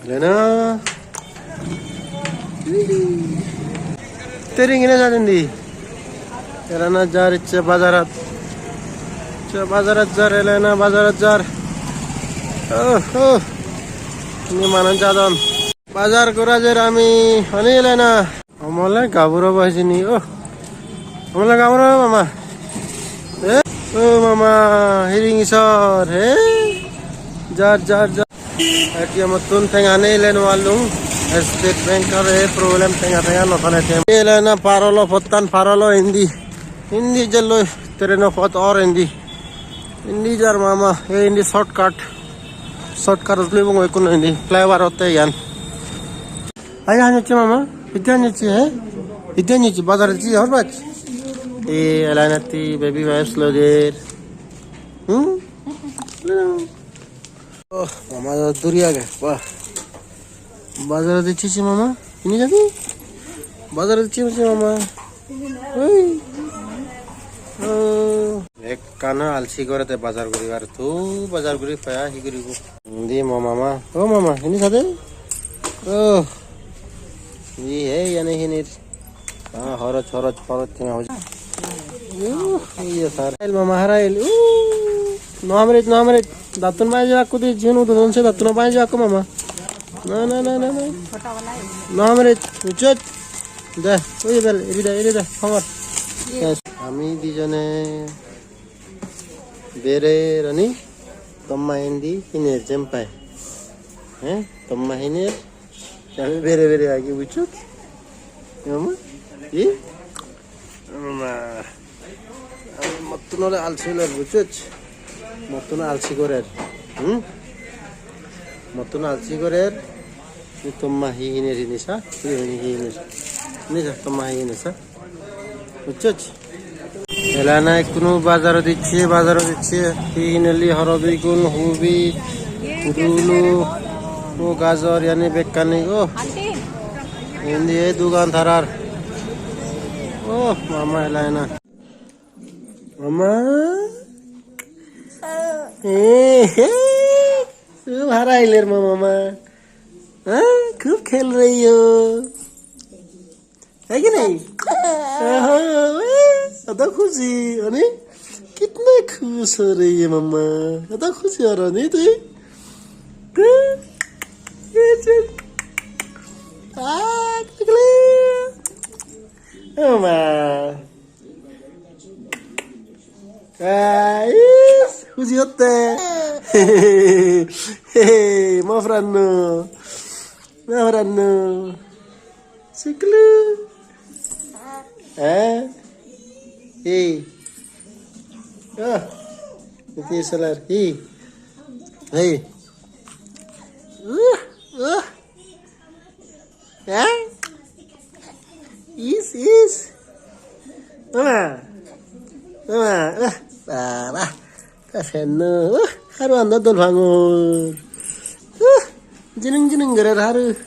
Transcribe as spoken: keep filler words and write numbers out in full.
Elena. Tering ini saat ini. Elena jar icche bajarat. Icche bajarat jar, Elena bajarat jar. Oh, oh. Ini mana jadon? Bajar gora jer ami. Ani Elena. Amole gabur obo hijeni. Oh. Amole gabur obo mama. Eh? Oh mama, hiring isor. He? Jar, jar, jar. A T M-ottun tenga nei le no allung. State Bank-or ei problem, tenga tenga no thale A T M. Ei le na par olo, pottan par olo indi. Indi jello train-o pot or indi. Indi jar mama, ei indi shortcut. Shortcut-ot lobong ekkunu indi. Flyover otte iyan. Ai, anjocche mama? Hitte anjocche, he? Hitte anjocche? Bazar ecche, hor baj? Ei, Elena-tti baby wipes loder. Hmm? Oh, mama do duri age. Wah. Bazar ecche mama? Ini jadi? Bazar ecche mama? Oi. Oh. Ekkana alsi gorede bazar guribar. Tu bazar guri paya hi guribo? Indi mo mama. O mama, ini sade? Oh. Ini he, yani hinir. Ah, horoj, horoj, horoj tenga hoje. Uh, iya sar. El mama harail. Uh, no hamret, no hamret. Dattun bai jebakko di, jin udodon se dattun bai jebakko mama. Na, na, na, na, na. No hamret, uchot. De, oi bel, eri de, eri de, hamar. Yes. Ami dijone bere rani, tomma indi hiner jempai. He? Tomma hiner. Ami bere bere agi, bujchot? Mama? Hi? Mama. Ami mottun ole alsi oler, bujchot? Mottun alsi gorer. Hmm? Mottun alsi gorer. Ni tomma hi hiner hini sa? Hi hini hi hiner? Ni sa tomma hi hiner sa? Bujchot? Elena ekkunu bazarot icche, bazarot icche. Hi hinelli horot bigun, hubi, pudulu, o gajor yani bekkani o. Indi ei dugan tarar. Oh, mama Elena. Mama. Eh, eh. Khub hara hiler mo mama. Ha? Khub khel rahi ho. Hai ki nahi? Aha, eh, zyada khushi, ani? Kitna khush ho rahi hai mama. Zyada khushi ho rahi ho nahi tu? Ha? Eh, chal. Ah, nikle. Oh, mama. Guys, khushi hotte. Hey, mo pranno. Mo pranno. Siklu. Eh? Hey. Ah. Iti salar. Hey. Hey. Uh, uh. Hah? Is, is. Mama. Mama. Ah, baba. Ta fenno. Ah, haru anda dol pangor. Ah, jining jining gorer haru.